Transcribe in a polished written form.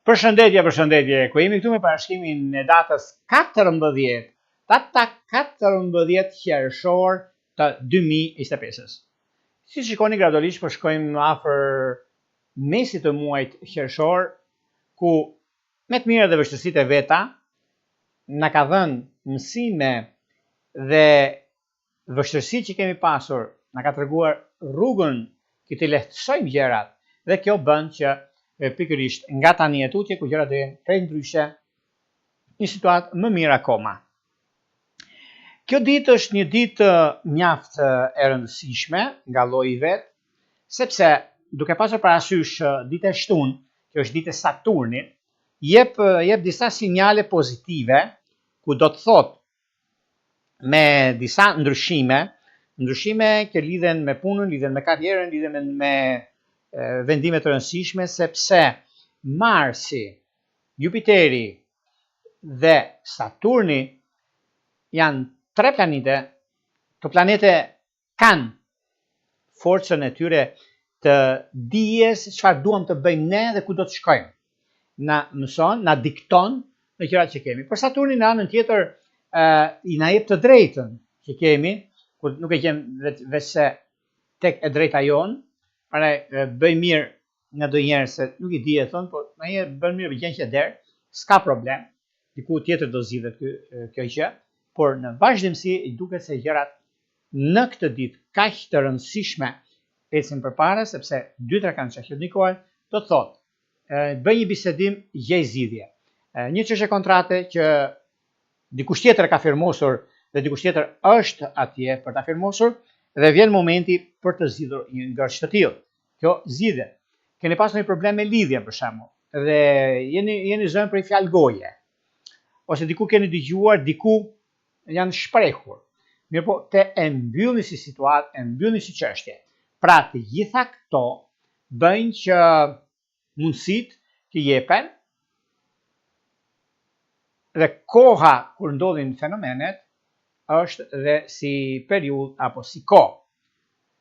Përshëndetje, përshëndetje. Ku jemi këtu me parashikimin e datës 14, data 14 qershor të 2025-ës. Si shikoni gradualisht po shkojmë afër mesit të muajit qershor, ku me të mira dhe vështirësitë e veta na ka dhënë mësime dhe vështirësitë që kemi pasur na ka treguar rrugën që t'i lehtësojmë gjërat dhe kjo bën që pikërisht nga tani e tutje ku gjërat do jenë krejt ndryshe, një situatë më mirë akoma. Kjo ditë është një ditë mjaft e rëndësishme nga lloji i vet, sepse duke pasur parasysh ditë e shtunë, që është ditë e Saturnit, jep jep disa sinjale pozitive ku do të thotë me disa ndryshime, ndryshime që lidhen me punën, lidhen me karrierën, lidhen me, me vendime të rëndësishme, sepse Marsi, Jupiteri dhe Saturni janë tre planete, këto planete kanë forcën e tyre të dijes çfarë duam të bëjmë ne dhe ku do të shkojmë. Na mëson, na dikton në gjërat që kemi. Por Saturni në anën tjetër ë i na jep të drejtën që kemi, ku nuk e gjejmë veç veçse tek e drejta jonë, prandaj bëj mirë ndonjëherë se nuk i dihet thonë, po ndonjëherë bën mirë gjen që derë, s'ka problem, diku tjetër do zgjidhet ky kjo gjë, por në vazhdimësi duket se gjërat në këtë ditë kaq të rëndësishme ecin përpara sepse dy trekanësha që ndikohen, do të thotë bëj një bisedim, gjej zgjidhje. Një çështje kontrate që dikush tjetër e ka firmosur dhe dikush tjetër është atje për ta firmosur dhe vjen momenti për të zgjidhur një ngërç të tillë. Kjo zgjidhet. Keni pasur një problem me lidhjen për shembull dhe jeni jeni zënë prej fjalë goje. Ose diku keni dëgjuar, diku janë shprehur. Mirëpo, të e mbyllni si situatë, e mbyllni si çështje. Pra, të gjitha këto bëjnë që mundësitë që jepen dhe koha kur ndodhin fenomenet është dhe si periudhë apo si kohë.